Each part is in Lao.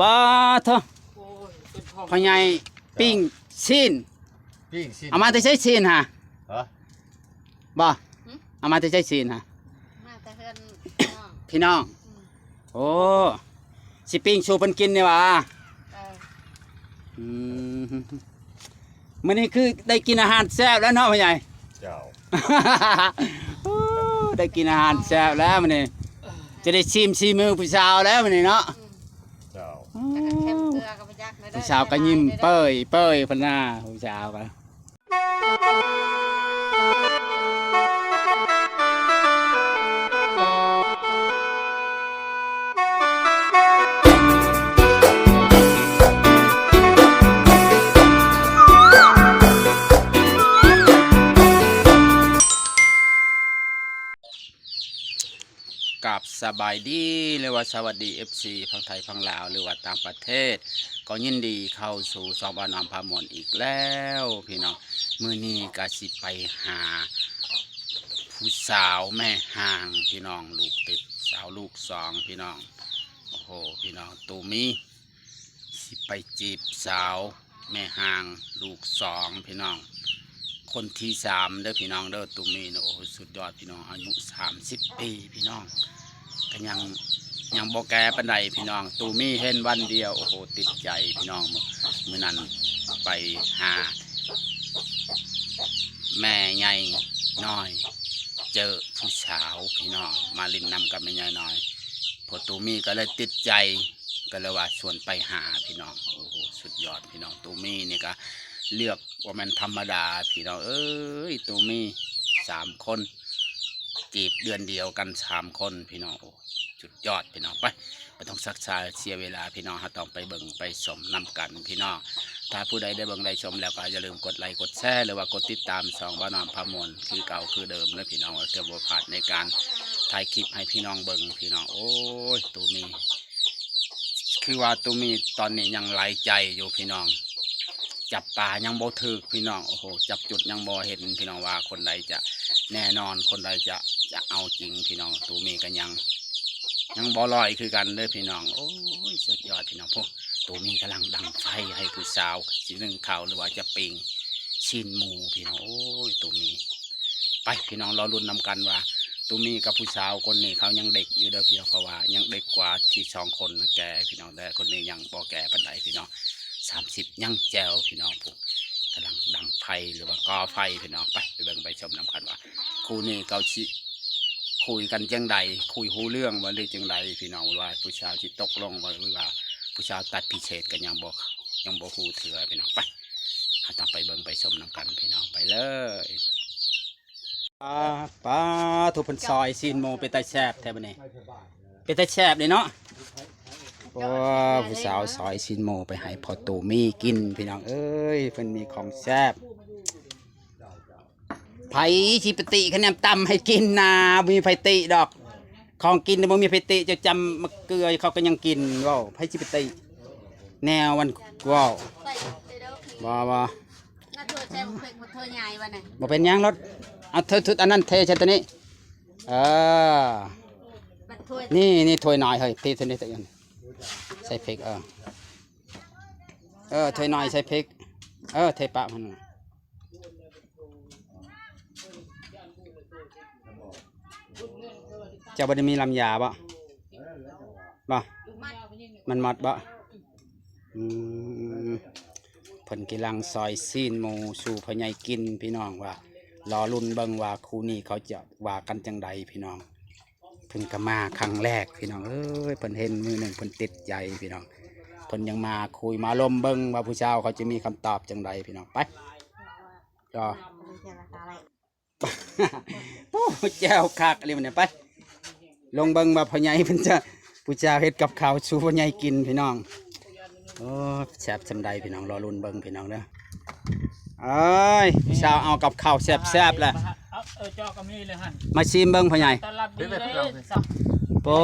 ປາໂທ້ ໂອ້ຍ ເປັນທ້ອງ ພໍ່ໃຫຍ່ປີ້ງຊີ້ນ ປີ້ງຊີ້ນ ເອົາມາແຕ່ໃສຊີ້ນຫະ? ຮະ? ບໍ່ ຫຶ? ເອົາມາແຕ່ໃສຊີ້ນຫະ? ມາແຕ່ເຮືອນພີ່ນ້ອງ ພີ່ນ້ອງ ອືມ ໂອ້ ຊິປີ້ງສູ່ເພິ່ນກິນນີ້ຫວາ? ເອີ ອືມ ມື້ນີ້ຄືໄດ້ກິນອາຫານແຊບແລ້ວເນາະພໍ່ໃຫຍ່? ເຈົ້າ ໂອ້ ໄດ້ກິນອາຫານແຊບແລ້ວມື້ນີ້ ຈະໄດ້ຊີມສີມືຜູ້ສາວແລ້ວມື້ນີ້ເນາະ? ເຈົ້າ ໂອ້ ແລ້ວກໍແຄມເກືອກໍບໍ່ຈັກ ຜູ້ສາວກໍຍິ້ມເປີ້ຍໆ ເພິ່ນນະ ຜູ້ສາວກໍ ກາບສະບາຍດີ ຫຼືວ່າສະຫວັດດີ ເອັຟຊີ ຝັ່ງໄທຝັ່ງລາວ ຫຼືວ່າຕ່າງປະເທດ ກໍຍິນດີເຂົ້າສູ່ຊ່ອງບ່າວນ້ອຍພາມ່ວນອີກແລ້ວພີ່ນ້ອງ. ມື້ນີ້ກໍຊິໄປຫາຜູ້ສາວແມ່ຮ້າງພີ່ນ້ອງ ລູກຕິດ ສາວລູກສອງພີ່ນ້ອງ. ໂອ້ໂຫ ພີ່ນ້ອງ ຕູມີ ຊິໄປຈີບສາວແມ່ຮ້າງລູກສອງພີ່ນ້ອງ ຄົນທີສາມເດີພີ່ນ້ອງເດີ. ຕູມີນະ ໂອ້ໂຫ ສຸດຍອດພີ່ນ້ອງ ອາຍຸສາມສິບປີພີ່ນ້ອງ ກໍຍັງ ຍັງບໍ່ແກ່ປານໃດພີ່ນ້ອງ. ຕູມີເຫັນວັນດຽວ ໂອ້ໂຫ ຕິດໃຈພີ່ນ້ອງ. ມື້ ມື້ນັ້ນໄປຫາແມ່ໃຫຍ່ນ້ອຍ ເຈີຜູ້ສາວພີ່ນ້ອງ ມາຫຼິ້ນນຳກັບແມ່ໃຫຍ່ນ້ອຍ ພໍ່ຕູ້ມີກໍເລີຍຕິດໃຈ ກໍເລີຍວ່າຊວນໄປຫາພີ່ນ້ອງ. ໂອ້ໂຫ ສຸດຍອດພີ່ນ້ອງ ຕູ້ມີນີ້ກໍເລືອກບໍ່ແມ່ນທຳມະດາພີ່ນ້ອງເອີຍ. ຕູ້ມີສາມຄົນ ຈີບເດືອນດຽວກັນສາມຄົນພີ່ນ້ອງ. ໂອ້ ສຸດຍອດພີ່ນ້ອງ. ໄປ ບໍ່ຕ້ອງຊັກຊ້າເສຍເວລາພີ່ນ້ອງ ເຮົາຕ້ອງໄປເບິ່ງໄປຊົມນຳກັນພີ່ນ້ອງ. ຖ້າຜູ້ໃດໄດ້ເບິ່ງໄດ້ຊົມແລ້ວກໍຢ່າລືມກົດໄລກົດແຊ ຫຼືວ່າກົດຕິດຕາມຊ່ອງບ່າວນ້ອຍພາມ່ວນຄືເກົ່າຄືເດີມເດີພີ່ນ້ອງ ເພື່ອບໍ່ພາດໃນການຖ່າຍຄລິບໃຫ້ພີ່ນ້ອງເບິ່ງພີ່ນ້ອງ. ໂອ້ຍ ຕູ້ມີ ຄືວ່າຕູ້ມີຕອນນີ້ຍັງຫຼາຍໃຈຢູ່ພີ່ນ້ອງ ຈັບປາຍັງບໍ່ຖືກພີ່ນ້ອງ. ໂອ້ໂຫ ຈັບຈຸດຍັງບໍ່ເຫັນພີ່ນ້ອງ ວ່າຄົນໃດຈະແນ່ນອນ ຄົນໃດຈະ ຈະເອົາຈິງພີ່ນ້ອງ. ຕູ້ມີກໍຍັງ ຍັງບໍ່ລອຍຄືກັນເດີພີ່ນ້ອງ. ໂອ້ຍ ສຸດຍອດພີ່ນ້ອງ. ໂອ້ ຕູ້ມີກຳລັງດັງໄຟໃຫ້ຜູ້ສາວຊິໜຶ້ງເຂົ້າ ຫຼືວ່າຈະປີ້ງຊີ້ນໝູພີ່ນ້ອງ. ໂອ້ຍ ຕູ້ມີ ໄປພີ່ນ້ອງ ລໍລຸ້ນນຳກັນວ່າຕູ້ມີກັບຜູ້ສາວຄົນນີ້ເຂົາຍັງເດັກຢູ່ເດີພີ່ນ້ອງ ເພາະວ່າຍັງເດັກກວ່າທີ່ສອງຄົນນັ້ນແກ່ພີ່ນ້ອງ ແຕ່ຄົນນີ້ຍັງບໍ່ແກ່ປານໃດພີ່ນ້ອງ ສາມສິບຍັງແຈ່ວພີ່ນ້ອງ. ຜູ້ກຳລັງດັງໄຟ ຫຼືວ່າກໍ່ໄຟພີ່ນ້ອງ. ໄປ ໄປເບິ່ງໄປຊົມນຳກັນວ່າຄູ່ນີ້ເຂົາຊິຄຸຍກັນຈັ່ງໃດ ຄຸຍຮູ້ເລື່ອງບໍ່ ຫຼືຈັ່ງໃດພີ່ນ້ອງ ວ່າຜູ້ສາວຊິຕົກລົງບໍ່ ຫຼືວ່າຜູ້ສາວຕັດພິເສດ ກໍຍັງບໍ່ ຍັງບໍ່ຮູ້ເທື່ອພີ່ນ້ອງ. ໄປ ເຮົາຕ້ອງໄປເບິ່ງໄປຊົມນຳກັນພີ່ນ້ອງ ໄປເລີຍ. ປາ ປາ ໂທ້ ເພິ່ນຊອຍຊີ້ນໝູເປັນຕາແຊບແທ້ບັດນີ້ ເປັນຕາແຊບເດ້ເນາະ. ໂອ້ ຜູ້ສາວຊອຍຊີ້ນໝູໄປໃຫ້ພໍ່ຕູ້ມີກິນພີ່ນ້ອງເອີຍ ເພິ່ນມີຂອງແຊບ. ໃຜຊິໄປຕິ ຄະແນນຕຳໃຫ້ກິນນະ ບໍ່ມີໃຜຕິດອກ ຂອງກິນບໍ່ມີໃຜຕິ. ເຈົ້າຈຳໝາກເກືອເຂົາກໍຍັງກິນ ເວົ້າ ໃຜຊິໄປຕິ ແນວມັນ ເວົ້າ ບໍ່ ບໍ່ ມາຖ້ວຍໃສ່ໝາກເຜັກ ມາຖ້ວຍໃຫຍ່ວ່ານະ ບໍ່ເປັນຫຍັງໂລດ. ເອົາຖ້ວຍ ຖ້ວຍອັນນັ້ນເທໃສ່ໂຕນີ້ ເອີ ບັດຖ້ວຍ ນີ້ ນີ້ຖ້ວຍນ້ອຍເຮີ້ຍ ເທໃສ່ນີ້ ໃສ່ເຜັກ ເອີ ເອີ ຖ້ວຍນ້ອຍໃສ່ເຜັກ ເອີ ເທປະມັນ. ເຈົ້າບໍ່ໄດ້ມີລຳຢາບໍ່? ບໍ່? ມັນໝົດບໍ່? ອືມ ເພິ່ນກຳລັງຊອຍຊີ້ນໝູສູ່ພໍ່ໃຫຍ່ກິນພີ່ນ້ອງ ວ່າລໍລຸ້ນເບິ່ງວ່າຄູ່ນີ້ເຂົາຈະວ່າກັນຈັ່ງໃດພີ່ນ້ອງ. ເພິ່ນກໍມາຄັ້ງແລກພີ່ນ້ອງເອີຍ ເພິ່ນເຫັນມື້ໜຶ່ງເພິ່ນຕິດໃຈພີ່ນ້ອງ ເພິ່ນຍັງມາຄຸຍມາລົມເບິ່ງວ່າຜູ້ສາວເຂົາຈະມີຄຳຕອບຈັ່ງໃດພີ່ນ້ອງ. ໄປ ກໍ ໂອ້ ແຈ່ວຄັກອີ່ຫຼີມື້ນີ້. ໄປ ລົງເບິ່ງວ່າພໍ່ໃຫຍ່ເພິ່ນຈະ ຜູ້ສາວເຮັດກັບເຂົ້າສູ່ພໍ່ໃຫຍ່ກິນພີ່ນ້ອງ. ໂອ້ ແຊບສ່ຳໃດພີ່ນ້ອງ ລໍລຸ້ນເບິ່ງພີ່ນ້ອງເດີ. ເອີຍ ຜູ້ສາວເອົາກັບເຂົ້າແຊບໆແລ້ວ ເອີ ເຈາະກໍມີເລີຍຫັ້ນ ມາຊີມເບິ່ງພໍ່ໃຫຍ່. ໂອ້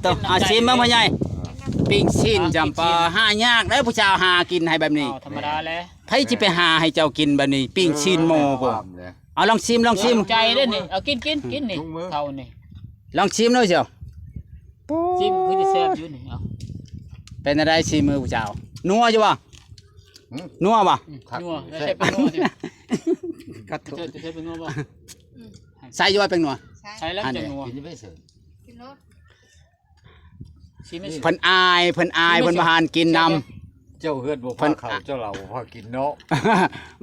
ຕ້ອງ ອາ ຊີມເບິ່ງພໍ່ໃຫຍ່ ປີ້ງຊີ້ນຈຳປາ ຫາຍາກເດ້ ຜູ້ສາວຫາກິນໃຫ້ແບບນີ້ ທຳມະດາແຫຼະ. ໃຜຊິໄປຫາໃຫ້ເຈົ້າກິນແບບນີ້ ປີ້ງຊີ້ນໝູພຸ້ນ. ເອົາລອງຊີມ ລອງຊີມ ໃຈເດ້ນີ້ ເອົາກິນ ກິນ ກິນນີ້ ເຂົ້ານີ້ ລອງຊີມເນາະເຈົ້າ. ຊີມຄືຊິແຊບຢູ່ນີ້ ເອົາ ເປັນຈັ່ງໃດສີມືຜູ້ສາວ? ນົວຢູ່ບໍ່? ຫຶ? ນົວບໍ່? ອືມ ຄັກ ນົວ ແລ້ວໃສ່ແປ້ງນົວຊິ ກັດໂຖ ຈະໃສ່ແປ້ງນົວບໍ່? ໃສ່ຢູ່ບໍ່ແປ້ງນົວ? ໃສ່ແລ້ວ ອັນ ຈະນົວ ກິນໄປເສີ ກິນໂລດ ຊີມໃຫ້ ເພິ່ນອາຍ ເພິ່ນອາຍ ຊີມໃຫ້ ເພິ່ນບໍ່ຫານກິນນຳ ເຈົ້າເຮືອນບໍ່ພາເຂົ້າ ເຈົ້າເຫຼົ້າບໍ່ພາກິນເນາະ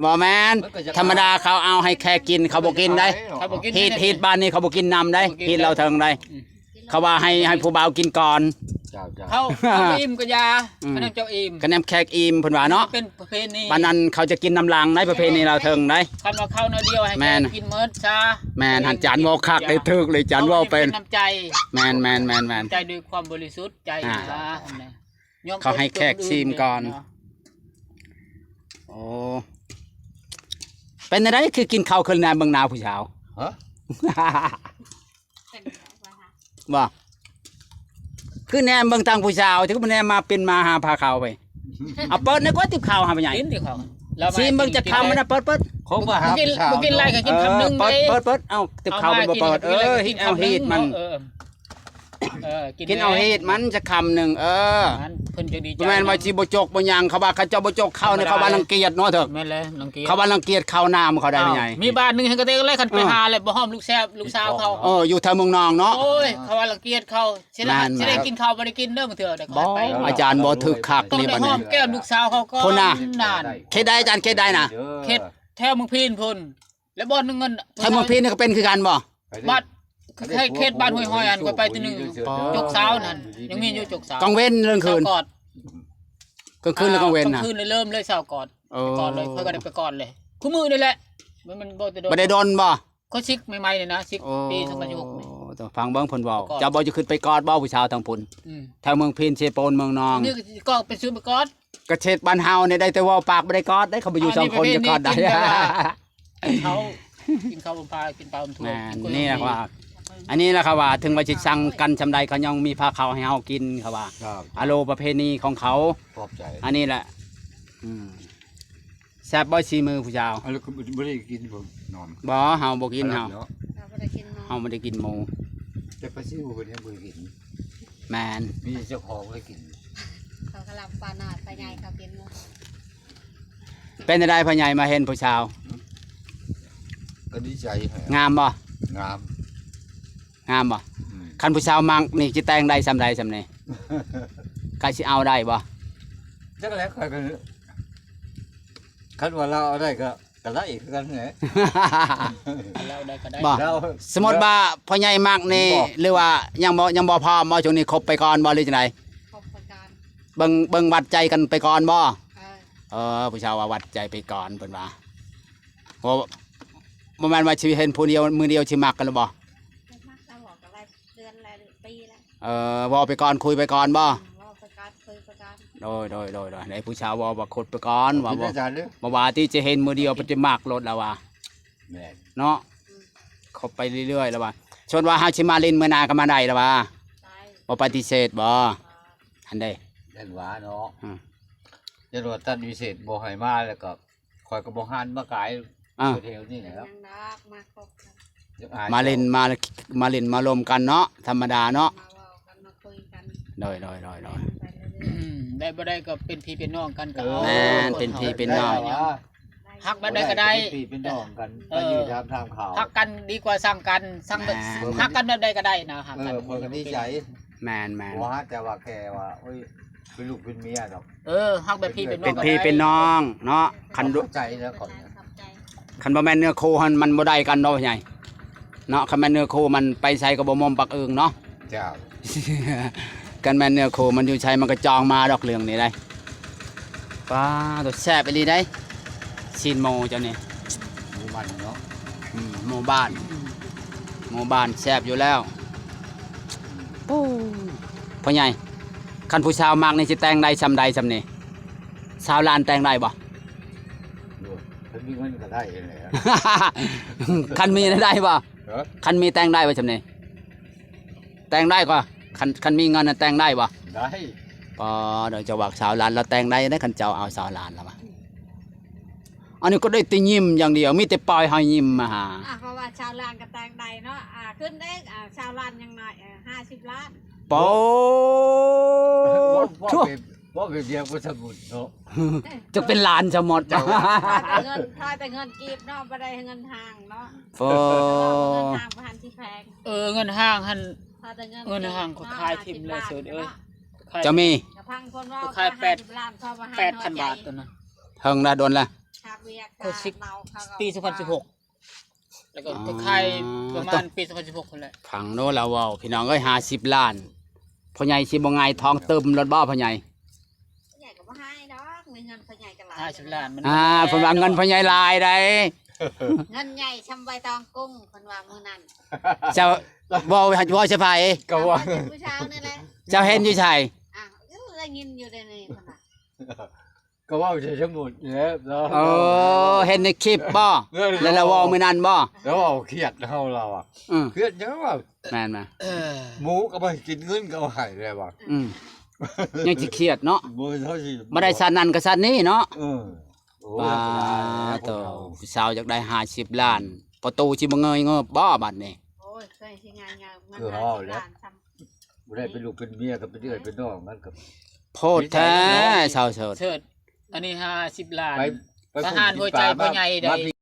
ບໍ່ແມ່ນ ມັນກໍຈະ ທຳມະດາເຂົາເອົາໃຫ້ແຂກກິນ ເຂົາບໍ່ກິນໄດ໋ ເຂົາບໍ່ກິນ ຮີດ ຮີດບ້ານນີ້ເຂົາບໍ່ກິນນຳໄດ໋ ຮີດລາວເທິງໄດ໋ ອືມ ເຂົາວ່າໃຫ້ ໃຫ້ຜູ້ບ່າວກິນກ່ອນ ເຈົ້າ ເຈົ້າ ເຂົາ ເຂົາບໍ່ອີ່ມກໍຢ່າ ອືມ ຄັນເຈົ້າອີ່ມ ຄັນແນມແຂກອີ່ມເພິ່ນວ່າເນາະ ເປັນປະເພນີ ປານນັ້ນເຂົາຈະກິນນຳຫຼັງໄດ໋ ປະເພນີລາວເທິງໄດ໋ ຄັນວ່າເຂົ້າໜ້ອຍດຽວໃຫ້ແຂກກິນໝົດຊະ ແມ່ນ ຫັ້ນ ຈານເວົ້າຄັກເດ້ ຖືກເລີຍ ຈານເວົ້າເປັນ ເປັນນ້ຳໃຈ ແມ່ນໆໆໆ ນ້ຳໃຈດ້ວຍຄວາມບໍລິສຸດໃຈນະ ອ່າ ເຂົາໃຫ້ແຂກຊີມກ່ອນ ໂອ້ ເປັນຈັ່ງໃດ ຄືກິນເຂົ້າຄືແນມເບິ່ງໜ້າຜູ້ສາວ ຮະ? ບໍ່ ຄືແນມເບິ່ງທາງຜູ້ສາວ ຄືບໍ່ແນມມາ ປິ່ນມາຫາພາເຂົ້າໄປ ເອົາເປີດໃນກວ່າຕິບເຂົ້າຫາພະໃຫຍ່ ກິນຕິບເຂົ້າ ຊີມເບິ່ງຈັກຄຳມັນນະ ເປີດ ເປີດ ຄົງມາຫາຜູ້ສາວ ບໍ່ກິນຫຼາຍກໍກິນຄຳໜຶ່ງ ເປີດ ເປີດ ເອີ ເປີດ ເອົາ ຕິບເຂົ້າມັນບໍ່ເປີດ ເອີ ເອົາຮີດມັນ ເອີ ເອີ ກິນ ກິນເອົາຮີດມັນຈັກຄຳໜຶ່ງ ເອີ ເພິ່ນຈັ່ງດີໃຈ ບໍ່ແມ່ນວ່າຊິບໍ່ຈົກບໍ່ຫຍັງ ເຂົາວ່າເຂົາເຈົ້າບໍ່ຈົກເຂົ້ານີ້ ເຂົາວ່າລັງກຽດເນາະເຖິກ ແມ່ນແລ້ວ ລັງກຽດ ເຂົາວ່າລັງກຽດເຂົ້ານຳເຂົາໄດ້ ອ້າວ ໃຫຍ່ ມີບ້ານໜຶ່ງເຫັນກະເຕັກແລ້ວ ຄັນໄປຫາແລ້ວບໍ່ຮອມລູກແຊບ ລູກສາວເຂົາ ເອີ ຢູ່ແຖວເມືອງນອງເນາະ ໂອ້ຍ ເຂົາວ່າລັງກຽດເຂົາ ຊິໄດ້ ແມ່ນ ຊິໄດ້ກິນເຂົ້າບໍ່ໄດ້ກິນເດີ ບາງເທື່ອໄດ້ ບໍ່ ໄປ ອາຈານບໍ່ຖືກຄັກນີ້ບັດນີ້ ຕ້ອງໄດ້ຫອມແກ້ມລູກສາວເຂົາກ່ອນ ພຸ້ນນະ ນັ້ນ ເຂດໃດອາຈານ ເຂດໃດນະ ເຂດແຖວເມືອງພີນພຸ້ນ ແລ້ວບ່ອນໜຶ່ງນັ້ນ ແຖວເມືອງພີນນີ້ກໍເປັນຄືກັນບໍ່? ບັດເຂດ ເຂດບ້ານຫ້ວຍຫອຍຫັ້ນ ຂ້ອຍໄປເທື່ອໜຶ່ງ ຈົກຊາວນັ້ນ ຍັງມີຢູ່ຈົກຊາວ ກາງເວັນ ກາງຄືນ ຊາວກອດ ກາງຄືນ ຫຼື ກາງເວັນນະ? ກາງຄືນເລີຍ ເລີ່ມເລີຍຊາວກອດ ເອີ ໄປກອດເລີຍ ຂ້ອຍກໍໄດ້ໄປກອດເລີຍ ຄູ່ມື້ນີ້ແຫຼະ ມັນ ມັນບໍ່ໄດ້ດົນ ບໍ່ໄດ້ດົນບໍ່? ຂ້ອຍສິກໃໝ່ໆນີ້ນະ ສິກ ໂອ້ ປີສອງພັນສິບຫົກນີ້ ຟັງເບິ່ງເພິ່ນເວົ້າ ເຈົ້າບໍ່ຈະຂຶ້ນໄປກອດບໍ່ຜູ້ສາວທາງພຸ້ນ? ອືມ ແຖວເມືອງພີນ ເຊໂປນ ເມືອງນອງ ນີ້ກໍໄປຊື້ໄປກອດ ກະເຂດບ້ານເຮົານີ້ໄດ້ແຕ່ເວົ້າປາກ ບໍ່ໄດ້ກອດໄດ້ ເຂົາບໍ່ຢູ່ສອງຄົນຈະກອດໄດ້ ເຂົາກິນເຂົ້າບໍ່ພາ ກິນປາບໍ່ຖ້ວຍ ແມ່ນ ກິນກ້ວຍ ນີ້ລະວ່າ ອັນນີ້ລະເຂົາວ່າ ເຖິງວ່າຊິຊັງກັນຊ່ຳໃດ ເຂົາຍັງມີພາເຂົ້າໃຫ້ເຮົາກິນ ເຂົາວ່າ ອາໂລປະເພນີຂອງເຂົາ ຂອບໃຈ ອັນນີ້ແຫຼະ ອືມ ແຊບບໍ່ສີມືຜູ້ສາວ? ອັນນີ້ກໍບໍ່ໄດ້ກິນ ບໍ່ ເຮົາບໍ່ກິນ ເຮົາ ເຮົາບໍ່ໄດ້ກິນໝູ ເຮົາບໍ່ໄດ້ກິນໝູ ແຕ່ປາຊິວເພິ່ນຍັງບໍ່ໄດ້ກິນ ແມ່ນ ມີແຕ່ເຈົ້າຂອງໄດ້ກິນ ເຂົາກະລຳປານ້ອຍປາໃຫຍ່ເຂົາກິນໝົດ ເປັນຈັ່ງໃດພໍ່ໃຫຍ່ມາເຫັນຜູ້ສາວ? ກໍດີໃຈ ງາມບໍ່? ງາມ ງາມບໍ່? ອືມ ຄັນຜູ້ສາວມັກນີ້ຊິແຕ່ງໄດ້ຊ່ຳໃດຊ່ຳນີ້ ກະຊິເອົາໄດ້ບໍ່? ຈັກແຫຼະ ຂ້ອຍກໍ ຄັນວ່າລາວເອົາໄດ້ກໍ ກໍໄດ້ຄືກັນແຫຼະ ລາວໄດ້ກໍໄດ້ ບໍ່ ລາວ ສົມມຸດວ່າພໍ່ໃຫຍ່ມັກນີ້ ບໍ່ ຫຼືວ່າຍັງບໍ່ ຍັງບໍ່ພ້ອມບໍ່? ຊ່ວງນີ້ຄົບໄປກ່ອນບໍ່ ຫຼືຈັ່ງໃດ? ຄົບໄປກ່ອນ ເບິ່ງ ເບິ່ງວັດໃຈກັນໄປກ່ອນບໍ່? ເອີ ເອີ ຜູ້ສາວວ່າວັດໃຈໄປກ່ອນ ເພິ່ນວ່າ ບໍ່ ບໍ່ແມ່ນວ່າຊິເຫັນຜູ້ດຽວ ມື້ດຽວຊິມັກກັນແລ້ວບໍ່? ມັກແລ້ວ ເດືອນແລ້ວ ປີແລ້ວ ເອີ ເວົ້າໄປກ່ອນ ຄຸຍໄປກ່ອນບໍ່? ອືມ ເວົ້າໄປກ່ອນ ຄຸຍໄປກ່ອນ ໂດຍ ໂດຍ ໂດຍ ໂດຍ ໃຫ້ຜູ້ສາວເວົ້າວ່າຄົບໄປກ່ອນ ວ່າບໍ່ ບໍ່ວ່າຕິຈະເຫັນມື້ດຽວ ປະຕິມັກໂລດລະວ່າ ແມ່ນ ເນາະ ອືມ ຄົບໄປເລື້ອຍໆລະວ່າ ສ່ວນວ່າເຮົາຊິມາຫຼິ້ນມື້ໜ້າກໍມາໄດ້ລະວ່າ ໄດ້ ບໍ່ປະຕິເສດບໍ່? ອັນໃດ ແມ່ນວ່າເນາະ ອືມ ຢ້ານວ່າຕັດວິເສດບໍ່ໃຫ້ມາ ແລ້ວກໍ ຂ້ອຍກໍບໍ່ຫັນມາກາຍ ອ່າ ແຖວນີ້ແຫຼະ ຍັງດອກ ມາຄົບກັນ ມາຫຼິ້ນ ມາ ມາຫຼິ້ນມາລົມກັນເນາະ ທຳມະດາເນາະ ມາເວົ້າກັນ ມາຄຸຍກັນ ໂດຍ ໂດຍ ໂດຍ ໂດຍ ໄປເລື້ອຍໆ ອືມ ໄດ້ບໍ່ໄດ້ກໍເປັນພີ່ເປັນນ້ອງກັນກໍເອົາ ແມ່ນ ເປັນພີ່ເປັນນ້ອງ ຮັກແບບໃດກໍໄດ້ ເປັນພີ່ເປັນນ້ອງກັນ ເອີ ໄປຢູ່ຖາມ ຖາມຂ່າວ ຮັກກັນດີກວ່າຊັງກັນ ຊັງແບບ ແມ່ນ ຮັກກັນແບບໃດກໍໄດ້ນະ ຮັກກັນ ເອີ ຂ້ອຍກໍດີໃຈ ແມ່ນໆ ບໍ່ຮັກ ແຕ່ວ່າແຄ່ວ່າ ໂອ້ຍ ເປັນລູກເປັນເມຍດອກ ເອີ ຮັກແບບພີ່ເປັນນ້ອງ ເປັນພີ່ເປັນນ້ອງເນາະ ຄັນ ເຂົ້າໃຈແລ້ວກ່ອນ ຄັນບໍ່ແມ່ນເນື້ອຄູ່ຫັ້ນ ມັນບໍ່ໄດ້ກັນດອກໃຫຍ່ເນາະ ຄັນແມ່ນເນື້ອຄູ່ມັນໄປໃສກໍບໍ່ໝົມປາກອຶ່ງເນາະ ເຈົ້າ ຄັນແມ່ນເນື້ອຄູ່ມັນຢູ່ໃສ ມັນກໍຈອງມາດອກເລື່ອງນີ້ໄດ໋ ປາໂຕ ແຊບອີ່ຫຼີໄດ໋ ຊີ້ນໝູເຈົ້ານີ້ ໝູມັນເນາະ ອືມ ໝູບ້ານ ໝູບ້ານແຊບຢູ່ແລ້ວ ໂອ້ ພໍ່ໃຫຍ່ ຄັນຜູ້ສາວມັກນີ້ຊິແຕ່ງໄດ້ຊ່ຳໃດຊ່ຳນີ້ ຊາວລ້ານແຕ່ງໄດ້ບໍ່? ໂອ້ຍ ຄັນມີເງິນກໍໄດ້ແຫຼະ ຄັນມີໄດ້ບໍ່? ເອີ ຄັນມີແຕ່ງໄດ້ບໍ່ຊ່ຳນີ້? ແຕ່ງໄດ້ກໍ ຄັນ ຄັນມີເງິນນະແຕ່ງໄດ້ບໍ່? ໄດ້ ປໍ ເຈົ້າວ່າຊາວລ້ານລາວແຕ່ງໄດ້ເດ້ ຄັນເຈົ້າເອົາຊາວລ້ານລາວວ່າ ອັນນີ້ກໍໄດ້ແຕ່ຍິ້ມຢ່າງດຽວ ມີແຕ່ປ່ອຍໃຫ້ຍິ້ມມາຫາ ອ່າ ເພາະວ່າຊາວລ້ານກໍແຕ່ງໄດ້ເນາະ ອ່າ ຂຶ້ນເດ້ ອ່າ ຊາວລ້ານຍັງໜ້ອຍ ເອີ ຫ້າສິບລ້ານ ໂອ້ ເວົ້າ ເວົ້າ ໂທ້ ເປັນ ບໍ່ເປັນຫຍັງ ບໍ່ສະບຸນເນາະ ຈະເປັນຫຼານຊະໝົດ. ເຈົ້າ ຖ້າແຕ່ເງິນ ຖ້າແຕ່ເງິນກີບເນາະ ບໍ່ໄດ້ເງິນຫ້າງເນາະ. ໂອ້ ເງິນຫ້າງບໍ່ທັນຊິແພງ. ເອີ ເງິນຫ້າງຫັ້ນ ຖ້າແຕ່ເງິນ ເງິນຫ້າງ ເນາະ ຂ້ອຍຂາຍຖິ້ມແລ້ວ ຫ້າສິບ ເສີດເອີຍ ລ້ານເນາະ. ເຈົ້າມີ ກະພັງຄົນເວົ້າ ຂ້ອຍຂາຍແປດ ແປດພັນບາດໂຕນັ້ນ. ພັນບາດໂຕນັ້ນ ເຖິງລະດົນລະ ຄັກວຽກ ໂອ້ ສິບ ເຂົາກໍ ປີສອງພັນສິບຫົກ ແລ້ວກໍ ອໍ ໄດ້ຂາຍປະມານປີສອງພັນສິບຫົກພຸ້ນແຫຼະ. ຟັງໂນລະເວົ້າ ພີ່ນ້ອງເອີຍ ຫ້າສິບລ້ານ ພໍ່ໃຫຍ່ຊິບໍ່ຫງາຍທ້ອງຕຶມໂລດບໍ່ພໍ່ໃຫຍ່? ພໍ່ໃຫຍ່ກໍບໍ່ຫາຍດອກ ມີເງິນພໍ່ໃຫຍ່ກໍຫຼາຍ ຫ້າສິບລ້ານມັນ ອ່າ ເພິ່ນວ່າເງິນພໍ່ໃຫຍ່ຫຼາຍໃດ໋ ເງິນໃຫຍ່ຊ່ຳໃບຕອງກຸ້ງ ເພິ່ນວ່າມື້ນັ້ນ. ເຈົ້າເວົ້າ ເວົ້າໃສ່ໃຜ? ກໍວ່າ ເອົາມາຈາກຜູ້ຊາວນີ້ແຫຼະ. ເຈົ້າເຫັນຢູ່ໃສ? ອ່າ ກໍໄດ້ຍິນຢູ່ໃນນີ້ເພິ່ນວ່າ ກໍເວົ້າໃສ່ສະໝຸດແຫຼະເນາະ. ໂອ້ ເຫັນໃນຄລິບບໍ່? ເອີ ແລ້ວລາວເວົ້າມື້ນັ້ນບໍ່? ລາວເວົ້າຄຽດເຮົາ ລາວອະ ອືມ ຄຽດຫຍັງວະ? ແມ່ນມະ ເອີ ໝູກໍບໍ່ໃຫ້ກິນ ເງິນກໍບໍ່ໃຫ້ແລ້ວວະ. ອືມ ຍັງຊິຄຽດເນາະ ບໍ່ໄດ້ຊັ້ນນັ້ນກໍຊັ້ນນີ້ເນາະ. ເອີ ໂອ້ ປາໂຕ ຜູ້ສາວຢາກໄດ້ຫ້າສິບລ້ານ ປະຕູຊິບໍ່ເງີຍເງີບບໍ່ບັດນີ້? ໂອ້ຍ ເຄີຍຊິຫງາຍໆ ເງິນຫ້າສິບລ້ານຊ້ຳ ບໍ່ໄດ້ເປັນລູກເປັນເມຍ ກໍເປັນເອື້ອຍເປັນນ້ອງກັນ ກໍໂພດແທ້ ເສີດ ອັນນີ້ຫ້າສິບລ້ານ ໄປ ໄປ ປະຫານຫົວໃຈພໍ່ໃຫຍ່ໃດ໋.